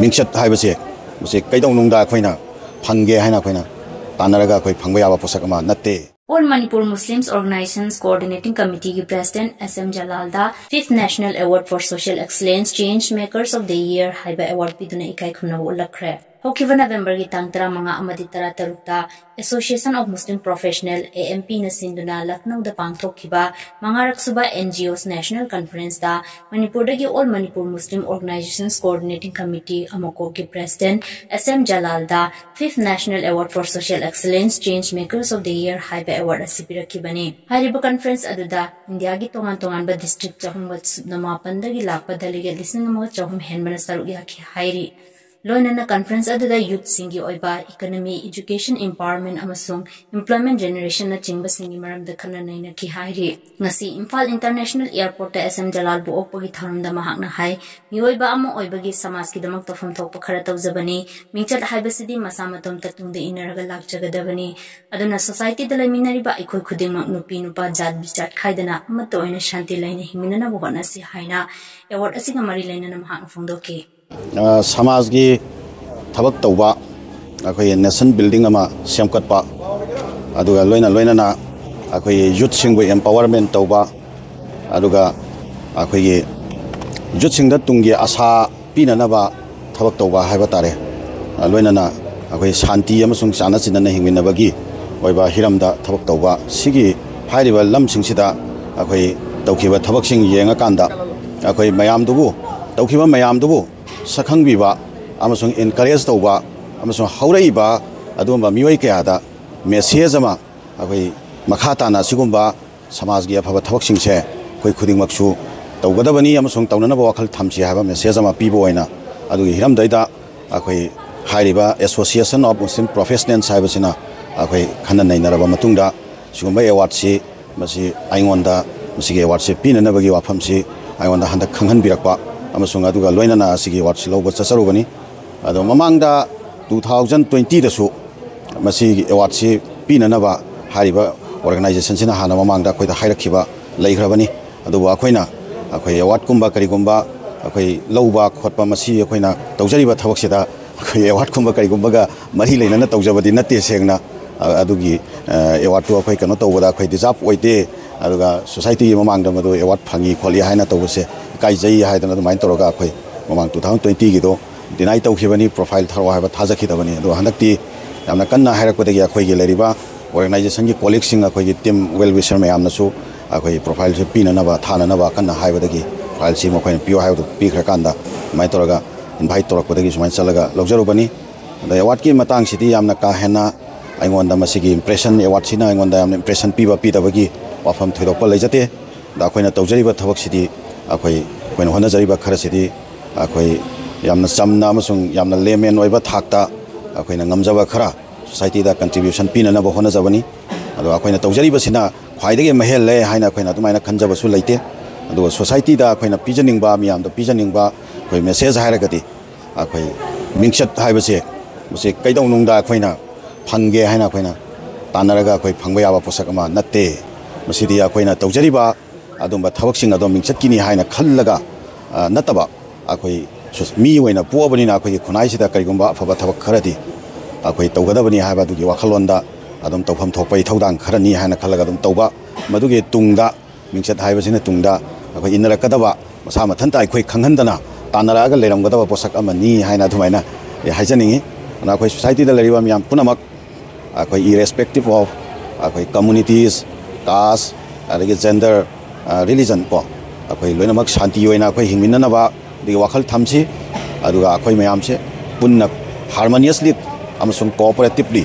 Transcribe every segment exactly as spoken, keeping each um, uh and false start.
ꯃꯤꯡꯆꯠ ꯍꯥꯏꯕꯁꯦ, ꯃꯁꯤ ꯀꯩꯗꯧꯅꯨꯡꯗ ꯑꯩꯈꯣꯏꯅ ꯐꯪꯒꯦ ꯍꯥꯏꯅ ꯑꯩꯈꯣꯏꯅ ꯇꯥꯟꯅꯔꯒ ꯑꯩꯈꯣꯏ ꯐꯪꯕ ꯌꯥꯕ ꯄꯣꯠꯁꯛ ꯑꯃ ꯅꯠꯇꯦ꯫ All Manipur Muslims Organizations Coordinating Committeeꯒꯤ President S M ꯖꯂꯥꯜꯗ Fifth National Award for Social Excellence Change Makers of the Year ꯍꯥꯏꯕ award ꯄꯤꯗꯨꯅ ꯏꯀꯥꯏ ꯈꯨꯝꯅꯕ ꯎꯠꯂꯛꯈ꯭ꯔꯦ꯫ ꯍꯧꯈꯤꯕ ꯅꯕꯦꯝꯕꯔꯒꯤ ꯇꯥꯡ ꯇꯔꯥꯃꯉꯥ ꯑꯃꯗꯤ ꯇꯔꯥꯇꯔꯨꯛꯇ Association of Muslim Professional, AMPꯅ ꯁꯤꯟꯗꯨꯅ ꯂꯈꯅꯧꯗ ꯄꯥꯡꯊꯣꯛꯈꯤꯕ ꯃꯉꯥꯔꯛ ꯁꯨꯕ NGOs National Conferenceꯇ ꯃꯅꯤꯄꯨꯔꯗꯒꯤ All Manipur Muslim Organizations Coordinating Committee, ꯑꯃꯀꯣꯒꯤ President S M ꯖꯂꯥꯜꯗ Fifth National Award for Social Excellence Change Makers of the Year ꯍꯥꯏꯕ award ꯑꯁꯤ ꯄꯤꯔꯛꯈꯤꯕꯅꯤ꯫ ꯍꯥꯏꯔꯤꯕ conference ꯑꯗꯨꯗ ꯏꯟꯗꯤꯌꯥꯒꯤ ꯇꯣꯉꯥꯟ ꯇꯣꯉꯥꯟꯕ district ꯆꯍꯨꯝꯒ ꯁꯨꯞꯅ ꯃꯥꯄꯟꯗꯒꯤ ꯂꯥꯛꯄ delegate ꯂꯤꯁꯤꯡ ꯑꯃꯒ ꯆꯍꯨꯝ ꯍꯦꯟꯕꯅ ꯁꯔꯨꯛ ꯌꯥꯈꯤ ꯍꯥꯏꯔꯤ꯫ ꯂꯣꯏꯅꯅ conference ꯑꯗꯨꯗ youthꯁꯤꯡꯒꯤ ꯑꯣꯏꯕ economy, education empowerment ꯑꯃꯁꯨꯡ employment generationꯅꯆꯤꯡꯕꯁꯤꯡꯒꯤ ꯃꯔꯝꯗ ꯈꯟꯅ ꯅꯩꯅꯈꯤ ꯍꯥꯏꯔꯤ꯫ ꯉꯁꯤ ꯏꯝꯐꯥꯜ International Airportꯇ S M ꯖꯂꯥꯜꯕꯨ ꯑꯣꯛꯄꯒꯤ ꯊꯧꯔꯝꯗ ꯃꯍꯥꯛꯅ ꯍꯥꯏ, ꯃꯤꯑꯣꯏꯕ ꯑꯃ ꯑꯣꯏꯕꯒꯤ ꯁꯃꯥꯖꯀꯤꯗꯃꯛ ꯇꯧꯐꯝ ꯊꯣꯛꯄ ꯈꯔ ꯇꯧꯖꯕꯅꯤ꯫ ꯃꯤꯡꯆꯠ ꯍꯥꯏꯕꯁꯤꯗꯤ ꯃꯁꯥ ꯃꯇꯣꯝꯇ ꯇꯨꯡꯗ ꯏꯟꯅꯔꯒ ꯂꯥꯛꯆꯒꯗꯕꯅꯤ꯫ ꯑꯗꯨꯅ societyꯗ ꯂꯩꯃꯤꯟꯅꯔꯤꯕ ꯑꯩꯈꯣꯏ ꯈꯨꯗꯤꯡꯃꯛ ꯅꯨꯄꯤ ꯅꯨꯄꯥ ꯖꯥꯠ ꯕꯤꯖꯥꯠ ꯈꯥꯏꯗꯅ ꯑꯃꯠꯇ ꯑꯣꯏꯅ ꯁꯥꯟꯇꯤ ꯂꯩꯅ ꯍꯤꯡꯃꯤꯟꯅꯅꯕ ꯍꯣꯠꯅꯁꯤ ꯍꯥꯏꯅ award ꯑꯁꯤꯒ ꯃꯔꯤ ꯂꯩꯅꯅ ꯃꯍꯥꯛꯅ ꯐꯣꯡꯗꯣꯛꯈꯤ꯫ ꯑ, ꯁꯃꯥꯖꯒꯤ ꯊꯕꯛ ꯇꯧꯕ, ꯑꯩꯈꯣꯏꯒꯤ nation building ꯑꯃ ꯁꯦꯝꯒꯠꯄ, ꯑꯗꯨꯒ ꯂꯣꯏꯅ ꯂꯣꯏꯅꯅ ꯑꯩꯈꯣꯏꯒꯤ youthꯁꯤꯡꯕꯨ empowerment ꯇꯧꯕ, ꯑꯗꯨꯒ ꯑꯩꯈꯣꯏꯒꯤ youthꯁꯤꯡꯗ ꯇꯨꯡꯒꯤ ꯑꯁꯥ ꯄꯤꯅꯅꯕ ꯊꯕꯛ ꯇꯧꯕ ꯍꯥꯏꯕ ꯇꯥꯔꯦ꯫ ꯑ, ꯂꯣꯏꯅꯅ ꯑꯩꯈꯣꯏ ꯁꯥꯟꯇꯤ ꯑꯃꯁꯨꯡ ꯆꯥꯟꯅ ꯆꯤꯟꯅꯅ ꯍꯤꯡꯃꯤꯟꯅꯕꯒꯤ ꯑꯣꯏꯕ ꯍꯤꯔꯝꯗ ꯊꯕꯛ ꯇꯧꯕ, ꯁꯤꯒꯤ ꯍꯥꯏꯔꯤꯕ ꯂꯝꯁꯤꯡꯁꯤꯗ ꯑꯩꯈꯣꯏ ꯇꯧꯈꯤꯕ ꯊꯕꯛꯁꯤꯡ ꯌꯦꯡꯉꯀꯥꯟꯗ ꯑꯩꯈꯣꯏ ꯃꯌꯥꯝꯗꯨꯕꯨ, ꯇꯧꯈꯤꯕ ꯃꯌꯥꯝꯗꯨꯕꯨ ꯁꯛꯈꯪꯕꯤꯕ ꯑꯃꯁꯨꯡ encourage ꯇꯧꯕ ꯑꯃꯁꯨꯡ ꯍꯧꯔꯛꯏꯕ ꯑꯗꯨꯒꯨꯝꯕ ꯃꯤꯑꯣꯏ ꯀꯌꯥꯗ message ꯑꯃ, ꯑꯩꯈꯣꯏ ꯃꯈꯥ ꯇꯥꯅ ꯑꯁꯤꯒꯨꯝꯕ ꯁꯃꯥꯖꯒꯤ ꯑꯐꯕ ꯊꯕꯛꯁꯤꯡꯁꯦ ꯑꯩꯈꯣꯏ ꯈꯨꯗꯤꯡꯃꯛꯁꯨ ꯇꯧꯒꯗꯕꯅꯤ ꯑꯃꯁꯨꯡ ꯇꯧꯅꯅꯕ ꯋꯥꯈꯜ ꯊꯝꯁꯤ ꯍꯥꯏꯕ message ꯑꯃ ꯄꯤꯕ ꯑꯣꯏꯅ, ꯑꯗꯨꯒꯤ ꯍꯤꯔꯝꯗꯩꯗ ꯑꯩꯈꯣꯏ ꯍꯥꯏꯔꯤꯕ Association of Muslim Professionals ꯍꯥꯏꯕꯁꯤꯅ ꯑꯩꯈꯣꯏ ꯈꯟꯅ ꯅꯩꯅꯔꯕ ꯃꯇꯨꯡꯗ ꯁꯤꯒꯨꯝꯕ awardꯁꯤ, ꯃꯁꯤ ꯑꯩꯉꯣꯟꯗ, ꯃꯁꯤꯒꯤ awardꯁꯤ ꯄꯤꯅꯅꯕꯒꯤ ꯋꯥꯐꯝꯁꯤ ꯑꯩꯉꯣꯟꯗ ꯍꯟꯗꯛ ꯈꯪꯍꯟꯕꯤꯔꯛꯄ ꯑꯃꯁꯨꯡ ꯑꯗꯨꯒ ꯂꯣꯏꯅꯅ ꯑꯁꯤꯒꯤ awardꯁꯤ ꯂꯧꯕ ꯆꯠꯆꯔꯨꯕꯅꯤ꯫ ꯑꯗꯣ ꯃꯃꯥꯡꯗ two thousand twentyꯗꯁꯨ ꯃꯁꯤꯒꯤ awardꯁꯤ ꯄꯤꯅꯅꯕ ꯍꯥꯏꯔꯤꯕ organizationꯁꯤꯅ ꯍꯥꯟꯅ ꯃꯃꯥꯡꯗ ꯑꯩꯈꯣꯏꯗ ꯍꯥꯏꯔꯛꯈꯤꯕ ꯂꯩꯈ꯭ꯔꯕꯅꯤ꯫ ꯑꯗꯨꯕꯨ ꯑꯩꯈꯣꯏꯅ, ꯑꯩꯈꯣꯏ awardꯀꯨꯝꯕ ꯀꯔꯤꯒꯨꯝꯕ ꯑꯩꯈꯣꯏ ꯂꯧꯕ ꯈꯣꯠꯄ, ꯃꯁꯤ ꯑꯩꯈꯣꯏꯅ ꯇꯧꯖꯔꯤꯕ ꯊꯕꯛꯁꯤꯗ ꯑꯩꯈꯣꯏ ꯑꯦꯋꯥꯔꯗꯀꯨꯝꯕ ꯀꯔꯤꯒꯨꯝꯕꯒ ꯃꯔꯤ ꯂꯩꯅꯅ ꯇꯧꯖꯕꯗꯤ ꯅꯠꯇꯦ꯫ ꯁꯦꯡꯅ, ꯑ, ꯑꯗꯨꯒꯤ, ꯑ, ꯑꯦꯋꯥꯔꯗꯇꯨ ꯑꯩꯈꯣꯏ ꯀꯩꯅꯣ ꯇꯧꯕꯗ ꯑꯩꯈꯣꯏ ꯗꯤꯖꯥꯔꯞ ꯑꯣꯏꯗꯦ, ꯑꯗꯨꯒ ꯁꯣꯁꯥꯏꯇꯤꯒꯤ ꯃꯃꯥꯡꯗ ꯃꯗꯨ ꯑꯦꯋꯥꯔꯗ ꯐꯪꯉꯤ ꯈꯣꯠꯂꯤ ꯍꯥꯏꯅ ꯇꯧꯕꯁꯦ ꯏꯀꯥꯏꯖꯩ ꯍꯥꯏꯗꯅ ꯑꯗꯨꯃꯥꯏꯅ ꯇꯧꯔꯒ ꯑꯩꯈꯣꯏ ꯃꯃꯥꯡ ꯇꯨ ꯊꯥꯎꯖꯟ ꯇ꯭ꯋꯦꯟꯇꯤꯒꯤꯗꯣ ꯗꯤꯅꯥꯏ ꯇꯧꯈꯤꯕꯅꯤ, ꯄ꯭ꯔꯣꯐꯥꯏꯜ ꯊꯥꯔꯛꯑꯣ ꯍꯥꯏꯕ ꯊꯥꯖꯈꯤꯗꯕꯅꯤ꯫ ꯑꯗꯣ ꯍꯟꯗꯛꯇꯤ ꯌꯥꯝꯅ ꯀꯟꯅ ꯍꯥꯏꯔꯛꯄꯗꯒꯤ ꯑꯩꯈꯣꯏꯒꯤ ꯂꯩꯔꯤꯕ ꯑꯣꯔꯒꯅꯥꯏꯖꯦꯁꯟꯒꯤ ꯀꯣꯂꯤꯛꯁꯤꯡ, ꯑꯩꯈꯣꯏꯒꯤ ꯇꯤꯝ ꯋꯦꯜ ꯋꯤꯁꯔ ꯃꯌꯥꯝꯅꯁꯨ ꯑꯩꯈꯣꯏ ꯄ꯭ꯔꯣꯐꯥꯏꯜꯁꯦ ꯄꯤꯅꯅꯕ, ꯊꯥꯅꯅꯕ ꯀꯟꯅ ꯍꯥꯏꯕꯗꯒꯤ ꯄ꯭ꯔꯣꯐꯥꯏꯜꯁꯤ ꯃꯈꯣꯏꯅ ꯄꯤꯌꯨ ꯍꯥꯏꯕꯗꯨ ꯄꯤꯈ꯭ꯔꯀꯥꯟꯗ ꯑꯗꯨꯃꯥꯏꯅ ꯇꯧꯔꯒ ꯏꯟꯚꯥꯏꯠ ꯇꯧꯔꯛꯄꯗꯒꯤ ꯁꯨꯃꯥꯏꯅ ꯆꯠꯂꯒ ꯂꯧꯖꯔꯨꯕꯅꯤ꯫ ꯑꯗ ꯑꯦꯋꯥꯔꯗꯀꯤ ꯃꯇꯥꯡꯁꯤꯗꯤ ꯌꯥꯝꯅ ꯀꯥ ꯍꯦꯟꯅ ꯑꯩꯉꯣꯟꯗ ꯃꯁꯤꯒꯤ ꯏꯝꯄ꯭ꯔꯦꯁꯟ, ꯑꯦꯋꯥꯔꯗꯁꯤꯅ ꯑꯩꯉꯣꯟꯗ ꯌꯥꯝꯅ ꯏꯝꯄ꯭ꯔꯦꯁꯟ ꯄꯤꯕ ꯄꯤꯗꯕꯒꯤ ꯋꯥꯐꯝ ꯊꯣꯏꯗꯣꯛꯄ ꯂꯩꯖꯗꯦ꯫ ꯑꯗ ꯑꯩꯈꯣꯏꯅ ꯇꯧꯖꯔꯤꯕ ꯊꯕꯛꯁꯤꯗꯤ, ꯑꯩꯈꯣꯏ, ꯑꯩꯈꯣꯏꯅ ꯍꯣꯠꯅꯖꯔꯤꯕ ꯈꯔꯁꯤꯗꯤ ꯑꯩꯈꯣꯏ ꯌꯥꯝꯅ ꯆꯝꯅ ꯑꯃꯁꯨꯡ ꯌꯥꯝꯅ ꯂꯦꯃꯦꯟ ꯑꯣꯏꯕ ꯊꯥꯛꯇ ꯑꯩꯈꯣꯏꯅ ꯉꯝꯖꯕ ꯈꯔ ꯁꯣꯁꯥꯏꯇꯤꯗ ꯀꯟꯇ꯭ꯔꯤꯕ꯭ꯌꯨꯁꯟ ꯄꯤꯅꯅꯕ ꯍꯣꯠꯅꯖꯕꯅꯤ꯫ ꯑꯗꯣ ꯑꯩꯈꯣꯏꯅ ꯇꯧꯖꯔꯤꯕꯁꯤꯅ ꯈ꯭ꯋꯥꯏꯗꯒꯤ ꯃꯍꯦꯜꯂꯦ ꯍꯥꯏꯅ ꯑꯩꯈꯣꯏꯅ ꯑꯗꯨꯃꯥꯏꯅ ꯈꯟꯖꯕꯁꯨ ꯂꯩꯇꯦ꯫ ꯑꯗꯨꯒ ꯁꯣꯁꯥꯏꯇꯤꯗ ꯑꯩꯈꯣꯏꯅ ꯄꯤꯖꯅꯤꯡꯕ, ꯃꯤꯌꯥꯝꯗ ꯄꯤꯖꯅꯤꯡꯕ ꯑꯩꯈꯣꯏ ꯃꯦꯁꯦꯖ ꯍꯥꯏꯔꯒꯗꯤ, ꯑꯩꯈꯣꯏ ꯃꯤꯡꯆꯠ ꯍꯥꯏꯕꯁꯦ, ꯃꯁꯤ ꯀꯩꯗꯧꯅꯨꯡꯗ ꯑꯩꯈꯣꯏꯅ ꯐꯪꯒꯦ ꯍꯥꯏꯅ ꯑꯩꯈꯣꯏꯅ ꯇꯥꯟꯅꯔꯒ ꯑꯩꯈꯣꯏ ꯐꯪꯕ ꯌꯥꯕ ꯄꯣꯠꯁꯛ ꯑꯃ ꯅꯠꯇꯦ꯫ ꯃꯁꯤꯗꯤ ꯑꯩꯈꯣꯏꯅ ꯇꯧꯖꯔꯤꯕ ꯑꯗꯨꯝꯕ ꯊꯕꯛꯁꯤꯡ ꯑꯗꯣ ꯃꯤꯡꯆꯠꯀꯤꯅꯤ ꯍꯥꯏꯅ ꯈꯜꯂꯒ, ꯑ, ꯅꯠꯇꯕ, ꯑꯩꯈꯣꯏ ꯁꯣ-, ꯃꯤ ꯑꯣꯏꯅ ꯄꯣꯛꯑꯕꯅꯤꯅ ꯑꯩꯈꯣꯏꯒꯤ ꯈꯨꯟꯅꯥꯏꯁꯤꯗ ꯀꯔꯤꯒꯨꯝꯕ ꯑꯐꯕ ꯊꯕꯛ ꯈꯔꯗꯤ ꯑꯩꯈꯣꯏ ꯇꯧꯒꯗꯕꯅꯤ ꯍꯥꯏꯕ ꯑꯗꯨꯒꯤ ꯋꯥꯈꯜꯂꯣꯟꯗ ꯑꯗꯨꯝ ꯇꯧꯐꯝ ꯊꯣꯛꯄ ꯏꯊꯧꯗꯥꯡ ꯈꯔꯅꯤ ꯍꯥꯏꯅ ꯈꯜꯂꯒ ꯑꯗꯨꯝ ꯇꯧꯕ꯫ ꯃꯗꯨꯒꯤ ꯇꯨꯡꯗ ꯃꯤꯡꯆꯠ ꯍꯥꯏꯕꯁꯤꯅ ꯇꯨꯡꯗ ꯑꯩꯈꯣꯏ ꯏꯟꯅꯔꯛꯀꯗꯕ, ꯃꯁꯥ ꯃꯊꯟꯇ ꯑꯩꯈꯣꯏ ꯈꯪꯍꯟꯗꯅ ꯇꯥꯟꯅꯔꯛꯑꯒ ꯂꯩꯔꯝꯒꯗꯕ ꯄꯣꯠꯁꯛ ꯑꯃꯅꯤ ꯍꯥꯏꯅ ꯑꯗꯨꯃꯥꯏꯅ ꯑꯩ ꯍꯥꯏꯖꯅꯤꯡꯉꯤ꯫ ꯑꯗꯨꯅ ꯑꯩꯈꯣꯏ ꯁꯣꯁꯥꯏꯇꯤꯗ ꯂꯩꯔꯤꯕ ꯃꯤꯌꯥꯝ ꯄꯨꯝꯅꯃꯛ, ꯑꯩꯈꯣꯏ irrespective of ꯑꯩꯈꯣꯏ communities, caste, ꯑꯗꯒꯤ gender, religion ꯀꯣ, ꯑꯩꯈꯣꯏ ꯂꯣꯏꯅꯃꯛ ꯁꯥꯟꯇꯤ ꯑꯣꯏꯅ ꯑꯩꯈꯣꯏ ꯍꯤꯡꯃꯤꯟꯅꯅꯕ ꯑꯗꯒꯤ ꯋꯥꯈꯜ ꯊꯝꯁꯤ꯫ ꯑꯗꯨꯒ ꯑꯩꯈꯣꯏ ꯃꯌꯥꯝꯁꯦ ꯄꯨꯟꯅ harmoniously ꯑꯃꯁꯨꯡ cooperatively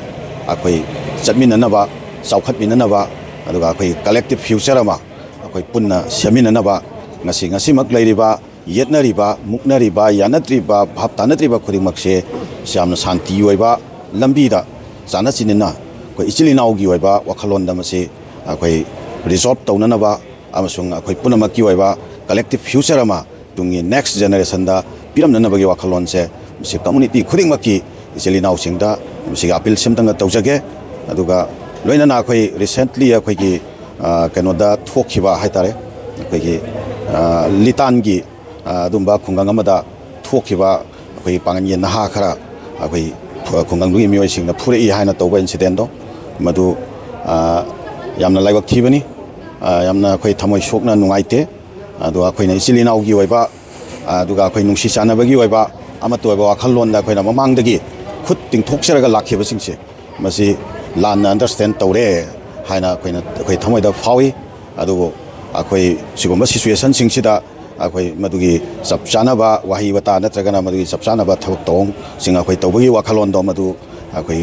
ꯑꯩꯈꯣꯏ ꯆꯠꯃꯤꯟꯅꯅꯕ, ꯆꯥꯎꯈꯠꯃꯤꯟꯅꯅꯕ, ꯑꯗꯨꯒ ꯑꯩꯈꯣꯏ collective future ꯑꯃ ꯑꯩꯈꯣꯏ ꯄꯨꯟꯅ ꯁꯦꯝꯃꯤꯟꯅꯅꯕ, ꯉꯁꯤ, ꯉꯁꯤꯃꯛ ꯂꯩꯔꯤꯕ ꯌꯦꯠꯅꯔꯤꯕ, ꯃꯨꯛꯅꯔꯤꯕ, ꯌꯥꯅꯗ꯭ꯔꯤꯕ, ꯚꯥꯞ ꯇꯥꯅꯗ꯭ꯔꯤꯕ ꯈꯨꯗꯤꯡꯃꯛꯁꯦ ꯌꯥꯝꯅ ꯁꯥꯟꯇꯤ ꯑꯣꯏꯕ ꯂꯝꯕꯤꯗ ꯆꯥꯟꯅ ꯆꯤꯟꯅꯅ ꯑꯩꯈꯣꯏ ꯏꯆꯤꯜ ꯏꯅꯥꯎꯒꯤ ꯑꯣꯏꯕ ꯋꯥꯈꯜꯂꯣꯟꯗ ꯃꯁꯤ ꯑꯩꯈꯣꯏ resolve ꯇꯧꯅꯅꯕ ꯑꯃꯁꯨꯡ ꯑꯩꯈꯣꯏ ꯄꯨꯝꯅꯃꯛꯀꯤ ꯑꯣꯏꯕ collective future ꯑꯃ ꯇꯨꯡꯒꯤ next generationꯗ ꯄꯤꯔꯝꯅꯅꯕꯒꯤ ꯋꯥꯈꯜꯂꯣꯟꯁꯦ ꯃꯁꯤ community ꯈꯨꯗꯤꯡꯃꯛꯀꯤ ꯏꯆꯤꯜ ꯏꯅꯥꯎꯁꯤꯡꯗ ꯃꯁꯤꯒꯤ appeal ꯁꯤꯝꯇꯪꯒ ꯇꯧꯖꯒꯦ꯫ ꯑꯗꯨꯒ ꯂꯣꯏꯅꯅ ꯑꯩꯈꯣꯏ recently ꯑꯩꯈꯣꯏꯒꯤ, ꯑ, ꯀꯩꯅꯣꯗ ꯊꯣꯛꯈꯤꯕ ꯍꯥꯏꯇꯥꯔꯦ, ꯑꯩꯈꯣꯏꯒꯤ, ꯑ, ꯂꯤꯇꯥꯟꯒꯤ ꯑ, ꯑꯗꯨꯝꯕ ꯈꯨꯡꯒꯪ ꯑꯃꯗ ꯊꯣꯛꯈꯤꯕ ꯑꯩꯈꯣꯏ ꯄꯥꯡꯒꯟꯒꯤ ꯅꯍꯥ ꯈꯔ ꯑꯩꯈꯣꯏ ꯈꯨꯡꯒꯪꯗꯨꯒꯤ ꯃꯤꯑꯣꯏꯁꯤꯡꯅ ꯐꯨꯔꯛꯏ ꯍꯥꯏꯅ ꯇꯧꯕ incidentꯗꯣ, ꯃꯗꯨ, ꯑ, ꯌꯥꯝꯅ ꯂꯥꯏꯕꯛ ꯊꯤꯕꯅꯤ꯫ ꯑ, ꯌꯥꯝꯅ ꯑꯩꯈꯣꯏ ꯊꯃꯣꯏ ꯁꯣꯛꯅ ꯅꯨꯡꯉꯥꯏꯇꯦ꯫ ꯑꯗꯨꯒ ꯑꯩꯈꯣꯏꯅ ꯏꯆꯤꯜ ꯏꯅꯥꯎꯒꯤ ꯑꯣꯏꯕ, ꯑꯗꯨꯒ ꯑꯩꯈꯣꯏ ꯅꯨꯡꯁꯤ ꯆꯥꯟꯅꯕꯒꯤ ꯑꯣꯏꯕ ꯑꯃꯠꯇ ꯑꯣꯏꯕ ꯋꯥꯈꯜꯂꯣꯟꯗ ꯑꯩꯈꯣꯏꯅ ꯃꯃꯥꯡꯗꯒꯤ ꯈꯨꯠ ꯇꯤꯡꯊꯣꯛꯆꯔꯒ ꯂꯥꯛꯈꯤꯕꯁꯤꯡꯁꯦ, ꯃꯁꯤ ꯂꯥꯟꯅ understand ꯇꯧꯔꯦ ꯍꯥꯏꯅ ꯑꯩꯈꯣꯏꯅ, ꯑꯩꯈꯣꯏ ꯊꯃꯣꯏꯗ ꯐꯥꯎꯏ꯫ ꯑꯗꯨꯕꯨ ꯑꯩꯈꯣꯏ ꯁꯤꯒꯨꯝꯕ situationꯁꯤꯡꯁꯤꯗ ꯑꯩꯈꯣꯏ ꯃꯗꯨꯒꯤ ꯆꯞ ꯆꯥꯅꯕ ꯋꯥꯍꯩ ꯋꯥꯇꯥ ꯅꯠꯇ꯭ꯔꯒꯅ ꯃꯗꯨꯒꯤ ꯆꯞ ꯆꯥꯅꯕ ꯊꯕꯛ ꯊꯧꯑꯣꯡꯁꯤꯡ ꯑꯩꯈꯣꯏ ꯇꯧꯕꯒꯤ ꯋꯥꯈꯜꯂꯣꯟꯗꯣ ꯃꯗꯨ ꯑꯩꯈꯣꯏ,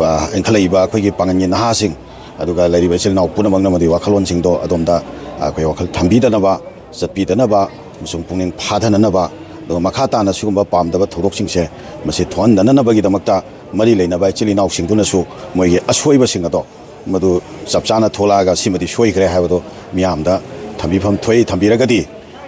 ꯑ, ꯏꯟꯈꯠꯂꯛꯏꯕ ꯑꯩꯈꯣꯏꯒꯤ ꯄꯥꯡꯒꯟꯒꯤ ꯅꯍꯥꯁꯤꯡ, ꯑꯗꯨꯒ ꯂꯩꯔꯤꯕ ꯏꯆꯤꯜ ꯏꯅꯥꯎ ꯄꯨꯝꯅꯃꯛꯅ ꯃꯗꯨꯒꯤ ꯋꯥꯈꯜꯂꯣꯟꯁꯤꯡꯗꯣ ꯑꯗꯣꯝꯗ ꯑꯩꯈꯣꯏ ꯋꯥꯈꯜ ꯊꯝꯕꯤꯗꯅꯕ, ꯆꯠꯄꯤꯗꯅꯕ ꯑꯃꯁꯨꯡ ꯄꯨꯛꯅꯤꯡ ꯐꯥꯊꯅꯅꯕ, ꯑꯗꯨꯒ ꯃꯈꯥ ꯇꯥꯅ ꯁꯤꯒꯨꯝꯕ ꯄꯥꯝꯗꯕ ꯊꯧꯗꯣꯛꯁꯤꯡꯁꯦ ꯃꯁꯤ ꯊꯣꯛꯍꯟꯗꯅꯅꯕꯒꯤꯗꯃꯛꯇ ꯃꯔꯤ ꯂꯩꯅꯕ ꯏꯆꯤꯜ ꯏꯅꯥꯎꯁꯤꯡꯗꯨꯅꯁꯨ ꯃꯣꯏꯒꯤ ꯑꯁꯣꯏꯕꯁꯤꯡ ꯑꯗꯣ ꯃꯗꯨ ꯆꯞ ꯆꯥꯅ ꯊꯣꯛꯂꯛꯑꯒ ꯁꯤꯃꯗꯤ ꯁꯣꯏꯈ꯭ꯔꯦ ꯍꯥꯏꯕꯗꯣ ꯃꯤꯌꯥꯝꯗ ꯊꯝꯕꯤꯐꯝ ꯊꯣꯛꯏ꯫ ꯊꯝꯕꯤꯔꯒꯗꯤ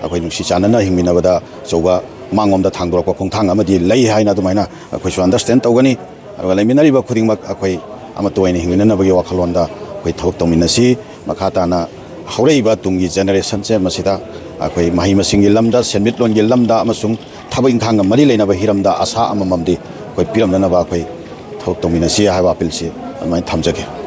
ꯑꯩꯈꯣꯏ ꯅꯨꯡꯁꯤ ꯆꯥꯟꯅꯅ ꯍꯤꯡꯃꯤꯟꯅꯕꯗ ꯑꯆꯧꯕ ꯃꯥꯡꯂꯣꯝꯗ ꯊꯥꯡꯗꯣꯔꯛꯄ ꯈꯣꯡꯊꯥꯡ ꯑꯃꯗꯤ ꯂꯩ ꯍꯥꯏꯅ ꯑꯗꯨꯃꯥꯏꯅ ꯑꯩꯈꯣꯏꯁꯨ understand ꯇꯧꯒꯅꯤ꯫ ꯑꯗꯨꯒ ꯂꯩꯃꯤꯟꯅꯔꯤꯕ ꯈꯨꯗꯤꯡꯃꯛ ꯑꯩꯈꯣꯏ ꯑꯃꯠꯇ ꯑꯣꯏꯅ ꯍꯤꯡꯃꯤꯟꯅꯅꯕꯒꯤ ꯋꯥꯈꯜꯂꯣꯟꯗ ꯑꯩꯈꯣꯏ ꯊꯕꯛ ꯇꯧꯃꯤꯟꯅꯁꯤ꯫ ꯃꯈꯥ ꯇꯥꯅ ꯍꯧꯔꯛꯏꯕ ꯇꯨꯡꯒꯤ generationꯁꯦ ꯃꯁꯤꯗ ꯑꯩꯈꯣꯏ ꯃꯍꯩ ꯃꯁꯤꯡꯒꯤ ꯂꯝꯗ, ꯁꯦꯟꯃꯤꯠꯂꯣꯟꯒꯤ ꯂꯝꯗ ꯑꯃꯁꯨꯡ ꯊꯕꯛ ꯏꯪꯈꯥꯡꯒ ꯃꯔꯤ ꯂꯩꯅꯕ ꯍꯤꯔꯝꯗ ꯑꯁꯥ ꯑꯃꯃꯝꯗꯤ ꯑꯩꯈꯣꯏ ꯄꯤꯔꯝꯅꯅꯕ ꯑꯩꯈꯣꯏ ꯊꯕꯛ ꯇꯧꯃꯤꯟꯅꯁꯤ ꯍꯥꯏꯕ appealꯁꯤ ꯑꯗꯨꯃꯥꯏꯅ ꯊꯝꯖꯒꯦ꯫